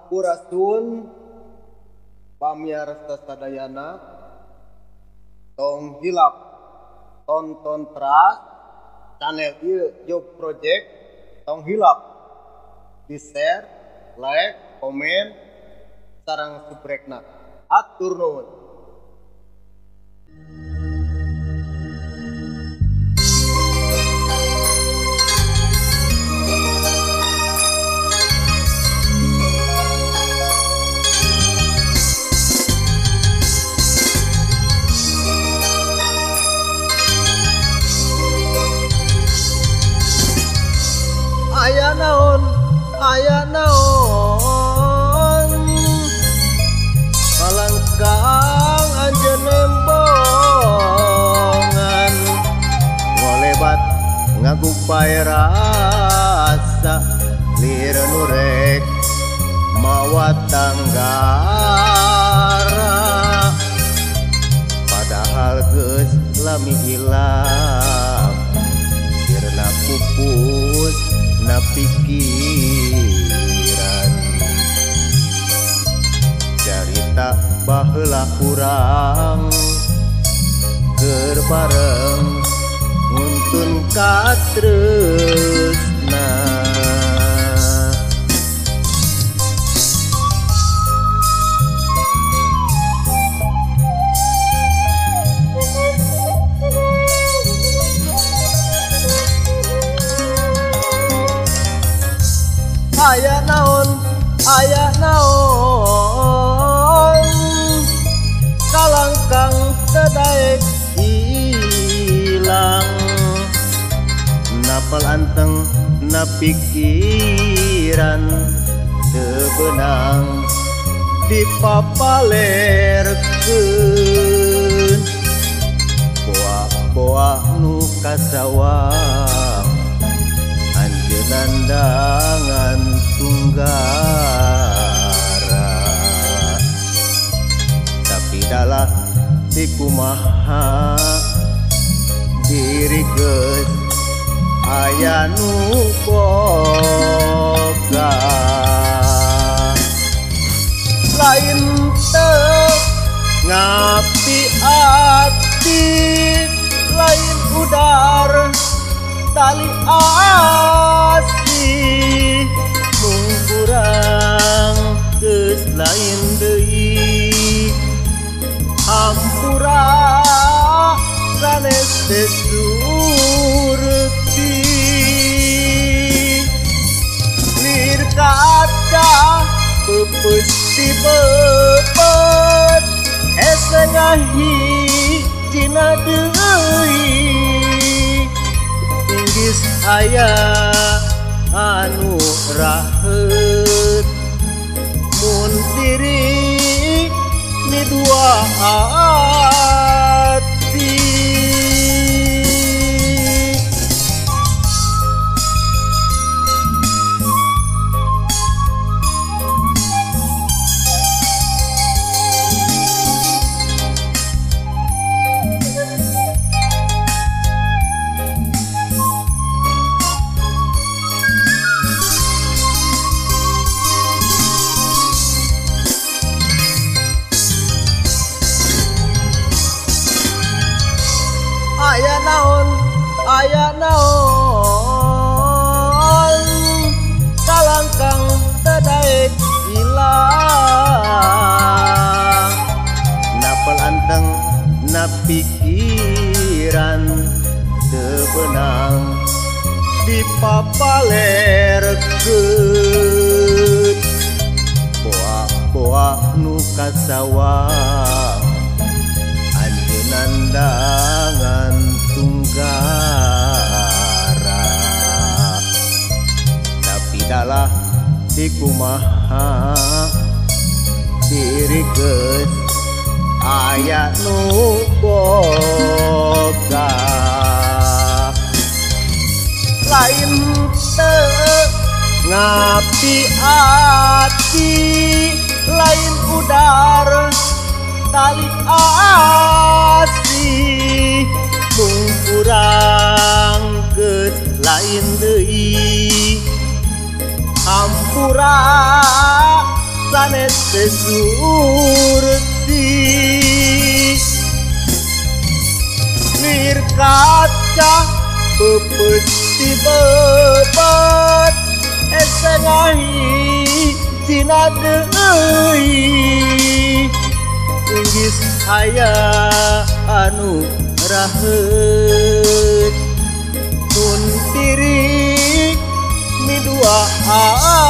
Sampurasun pamiarsa sadayana, tong hilap tonton teras channel ieu Job Project, tong hilap di share, like, komen, sareng subscribe-na. Atur nuhun. Aya naon, aya naon, kalangkang anjeun nembongan, ngolebat ngagupai rasa lir nurek mawa tanggara, padahal geus lami hilang sirna pupus na pikiran. Carita baheula urang keur bareng nguntun katresna. Aya naon, aya naon, kalangkang teu daek ilang, napal anteng na pikiran teu beunang dipapalerkeun, boa-boa nu kasawang anjeun nandangan tunggara, tapi dalah dikumaha diri geus aya nu boga. Lain teu ngapi ati, lain udar tali asih, mung kurang geus lain deui, hampura sanes teh surti. Lir kaca peupeus ti beupet, hese ngahijina deui, inggis aya anu raheut, mun diri ni dua hati. Aya naon, aya naon, kalangkang teu daek ilang, napal anteng na pikiran teu beunang dipapalerkeun, boa-boa nu kasawang anjeun nandangan tunggara, tapi dalah dikumaha diri geus aya nu boga. Lain teu ngapi ati, lain udar tali asih, mung kurang geus lain deui, hampura sanes teh surti. Lir kaca peupeus ti beubeut ese ngahijina deui. Inggis aya anu raheut mun tirik miduaan.